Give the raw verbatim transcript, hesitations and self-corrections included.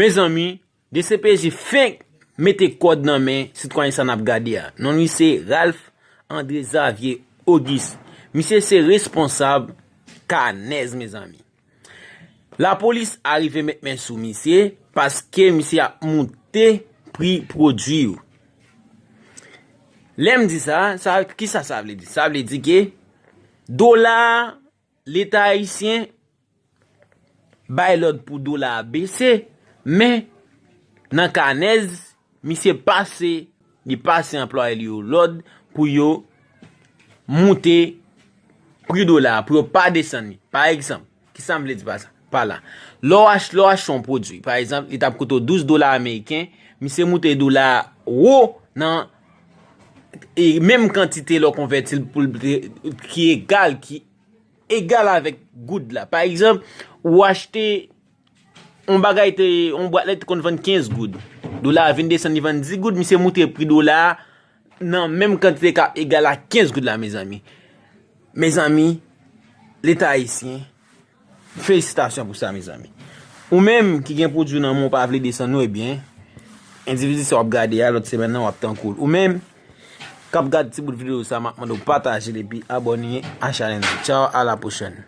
Mezanmi, D C P J fenk mete kòd nan men sitwayen sa n ap gade a. Non li se Ralph André Xavier Auguste. Misye se responsab Kanèz, mezanmi. Lapolis arive met men sou misye paske misye ap moute pri pwodui yo. Lè m di sa, sa, kisa sa vle di? Sa vle di ke dola, Leta ayisyen bay lòd pou dola a bese, men nan Kanèz, misye pase, li pase anplwaye li yo lòd pou yo moute pri dola a, pou yo pa desann li. Pa egzanp, kisa m vle di pa sa? Pa la. Lè w ach-, lè w achte yon pwodui, pa egzanp, li t ap koute w douz dola ameriken, misye moute dola a wo nan e menm kantite lè w konvèti l pou l te, ki egal, ki egal avèk goud la. Pa egzanp, ou achte yon bagay te, yon bwat lèt te konn vann kenz goud. Dola a vin desann, li vann dis goud, misye moute pri dola a nan menm kantite k ap egal a kenz goud la, mezanmi. Mezanmi, Leta ayisyen, felisitasyon pou sa, mezanmi. Ou menm ki gen pwodui nan men w pa vle desann ou, ebyen, endividi sa w ap gade a lòt semèn nan, w ap tankou l. Ou menm k ap gade ti bout videyo sa, m ap mande w pataje l epi abòne a chanèl mwen. Tchaw, a la pwochèn.